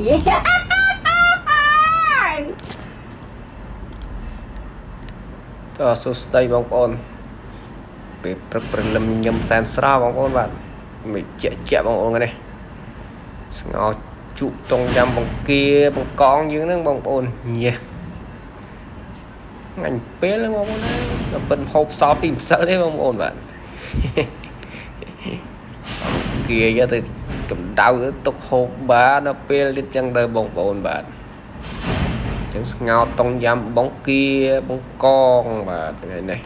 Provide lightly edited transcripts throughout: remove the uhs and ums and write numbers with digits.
តើសួស្តីបងប្អូនពេលព្រឹកព្រលឹមញឹមសែនស្រស់បងប្អូនបាទមិនជាក់ជាក់បងប្អូននេះស្ងោជក់តុងយ៉ាំបង្គាបង្កងយើងហ្នឹងបងប្អូនញ៉េះថ្ងៃពេលហ្នឹងបងប្អូនណាដល់ពិនហូបសល់ពីម្សិលទេបងប្អូនបាទគាយកទៅកម្ដៅទុកហូបបានដល់ពេលទៀតចឹងទៅបងប្អូនបាទចឹងស្ងោតុងយ៉ាំបង្គាបង្កងបាទថ្ងៃនេះ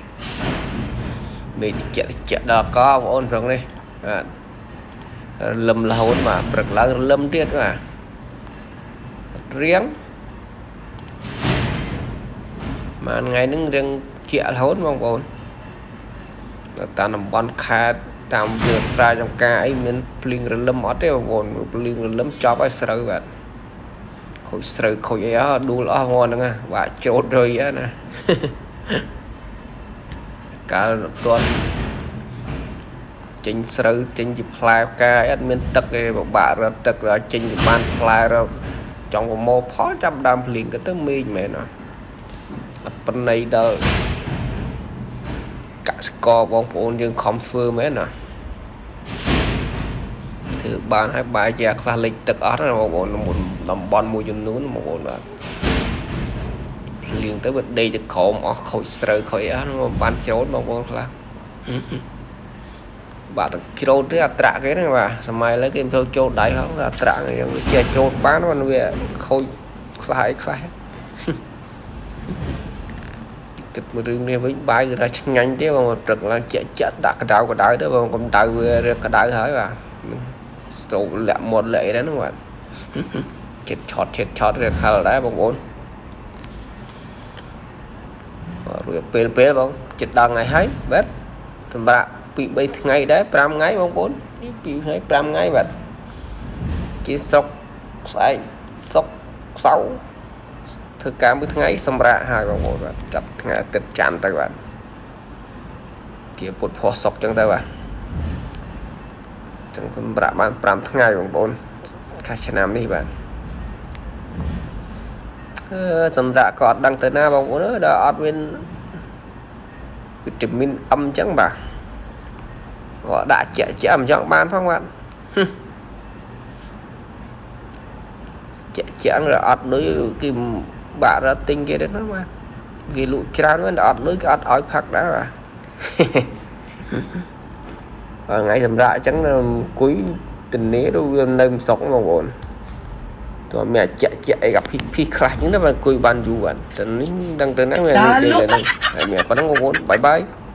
មេជែកជែកដល់កបងប្អូនព្រឹកនេះបាទរលឹមរហូតបាទព្រឹកឡើងរលឹមទៀតបាទរៀងមួយថ្ងៃហ្នឹងរៀងជាក់រហូតបងប្អូនតាមតំបន់ខេត្តតាមវាលស្រែចំការអីមានភ្លៀងរលឹមអត់ទេបងប្អូនភ្លៀងរលឹមចប់ហើយស្រូវបាទខូចស្រូវខូចអីអស់ដួលអស់ហ្មងហ្នឹងបាទច្រូតរុយណាកាលអត់ទាន់ចេញស្រូវចេញជាផ្លែផ្កាអត់មានទឹកទេពិបាករត់ទឹកដល់ចេញជាបានផ្លែរត់ចង់ប្រមូលផលចាប់ដើមភ្លៀងក៏ទៅមេឃមែនអត់អត់ប្រណីដល់កសិករបងប្អូនយើងខំធ្វើមែនណាធ្វើបានហើយបែរជាខ្លះលិចទឹកអស់ណាបងប្អូនតំបន់មួយចំនួនបងប្អូនបាទភ្លៀងទៅវាដេកទៅក្រោមអស់ខូចស្រូវខូចអស់បានច្រូតបងប្អូនខ្លះបាទទាំងច្រូតទេអាត្រាក់គេហ្នឹងបាទសម័យឥឡូវគេមិនធ្វើចូលដៃផងអាត្រាក់យើងចេះច្រូតបានมันវាខូចខ្លះអីខ្លះគិតមួយរឿងនេះវិញបាយគឺថាឆ្ងាញ់ទេបងព្រឹកឡើងជាក់ជាក់ដាក់ក្តៅក្តៅទៅបងកម្ដៅវាក្តៅហើយបាទស្រូបលាក់មាត់លាក់អីដែរហ្នឹងបាទចិត្តឆត់ចិត្តឆត់វាខលដែរបងប្អូនរួចពេលពេលបងចិត្តដល់ថ្ងៃហើយបាទសម្រាប់2 3ថ្ងៃដែរ5ថ្ងៃបងប្អូន2ថ្ងៃ5ថ្ងៃបាទជាសុកស្អែកសុកសៅធ្វើការមួយថ្ងៃសម្រាប់ហើយបងប្អូនបាទចាប់ថ្ងៃអាទិត្យច័ន្ទទៅបាទជាពុទ្ធផុសសុកចឹងទៅបាទចឹងសម្រាប់បាន5ថ្ងៃបងប្អូនខាឆ្នាំនេះបាទអឺសម្រាប់ក៏អត់ដឹងទៅណាបងប្អូនអើយដល់អត់មានវីតាមីនអឹមចឹងបាទក៏ដាក់ជាក់ជាក់មិនចង់បានផងបាទជាក់ជាក់រអត់លុយគេបាក់រត់ទិញគេទៅហ្នឹងបាទគេលក់ច្រើនមែនអត់លុយក៏អត់ឲ្យផឹកដែរបាទថ្ងៃសម្រាប់អញ្ចឹងអង្គុយធានាទៅវានៅមិនសុកបងប្អូនតើមានជាក់ជាក់អីក៏ភីភីខ្លះអញ្ចឹងទៅអង្គុយបានយូរបាទតែនេះដឹងទៅណាវានេះហ្នឹងហើយមានប៉ុណ្្នឹងបងប្អូនបាយបាយ។